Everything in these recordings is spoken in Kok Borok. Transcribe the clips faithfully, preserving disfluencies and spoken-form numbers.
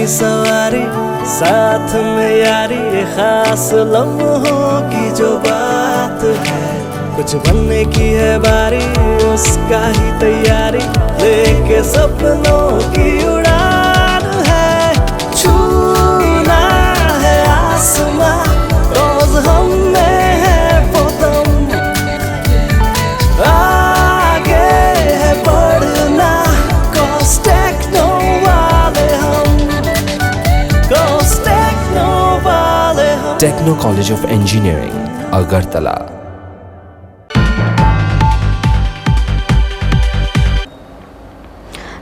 सवारी, साथ में यारी, ये खास लम्हों की जो बात है, कुछ बनने की है बारी, उसका ही तैयारी, लेके सपनों की उड़ान है, छूना है आसमां, रोज हम में है वो दम, आगे है बढ़ना, cause techno वाले हम, cause techno वाले हम। Techno College of Engineering, Agartala.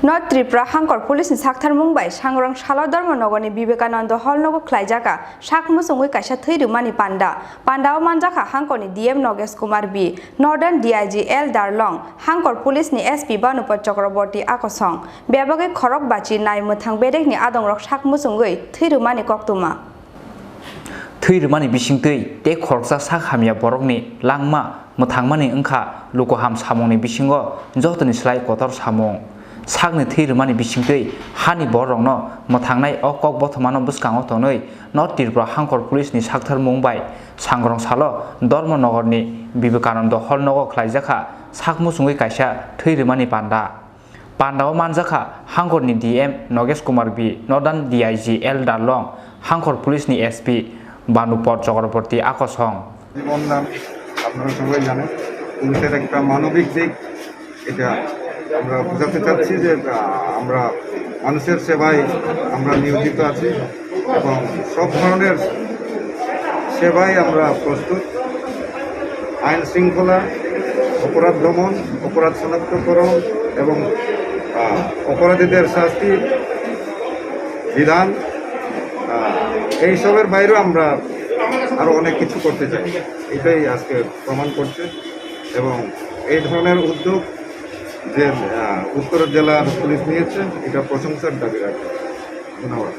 North Tripura Hangkor Police ni saktharmung bai Sangrong Salo Dharmanagar ni Vivekananda Hall nogo khlaijak a sak muchungwi kaisa thwi rwmani panda. Panda o manjakha Hangkor ni D M Nogesh Kumar B, Northern D I G L Darlong, Hangkor Police ni S P Bhanupad Chakraborty a kosong. Bebagwi khorok bachi nai mwthang bedek ni adongrok sak muchungwi thwi rwmani koktwma. Thwi rwmani bisingtwi tei khoroksa sak hamya borokni langma mwthangmani wngkha lukuham samungni bisingo jotoni slai kotor samung. Sakni thwi rwmani bisingtwi hani bororokno mwthangnai o kok bothomano bwskango tonwi North Tripura Hangkor Police ni saktharmung bai Sangrong Salo Dharmanagar ni Vivekananda Hall nogo khlaijakha sak muchungwi kaisa thwi rwmani panda. Panda o manjakha Hangkor ni D M Nogesh Kumar B, Northern D I G L Darlong, Hangkor Police ni S P Bhanupad Chakraborty a kosong. জীবন দান, আপনারা সবাই জানেন, পুলিশের একটা মানবিক দিক, এটা আমরা বোঝাতে চাচ্ছি যে, আহ, আমরা মানুষের সেবায় আমরা নিয়োজিত আছি এবং সব ধরনের সেবায় আমরা প্রস্তুত। আইন শৃঙ্খলা, অপরাধ দমন, অপরাধ শনাক্তকরণ এবং, আহ, অপরাধীদের শাস্তি বিধান, আহ, এইসবের বাইরেও আমরা আরও অনেক কিছু করতে চাই। এটাই আজকে প্রমাণ করছে এবং এই ধরনের উদ্যোগ যে, আহ, উত্তর জেলার পুলিশ নিয়েছে, এটা প্রশংসার দাবি রাখে। ধন্যবাদ।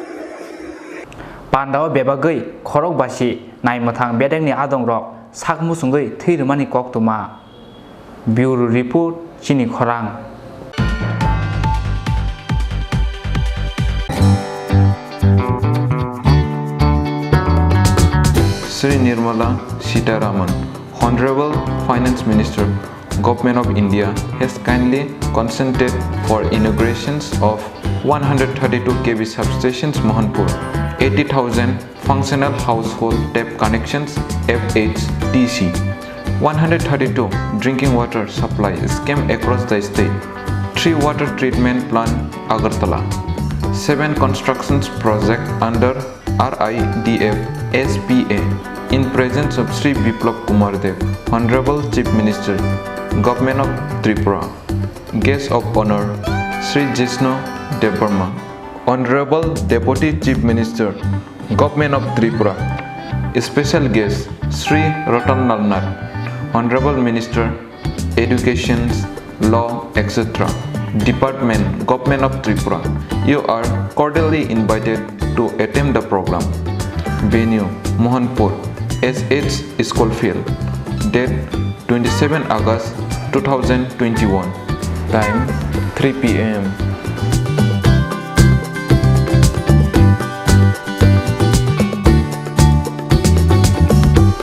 Panda o bebagwi khorok basi nai mwthang bedekni adongrok sak muchungwi thwi rwmani koktwma. Bureau Report, Chini Khorang. Shri Nirmala Sitharaman, Honorable Finance Minister, Government of India, has kindly consented for inaugurations of one hundred thirty-two K V substations Mohanpur, eighty thousand functional household tap connections, F H T C, one hundred thirty-two drinking water supply scheme across the state, three water treatment plant Agartala, seven constructions project under R I D F S P A in presence of Shri Biplab Kumar Deb, Honorable Chief Minister, Government of Tripura. Guest of Honor, Shri Jishnu Debbarma, Honorable Deputy Chief Minister, Government of Tripura. Special Guest, Shri Ratan Lal Nath, Honorable Minister, Education, Law, et cetera. Department, Government of Tripura. You are cordially invited to attend the program. Venue, Mohanpur, S H School Field. Date, twenty-seven August two thousand twenty-one. Time, three P M.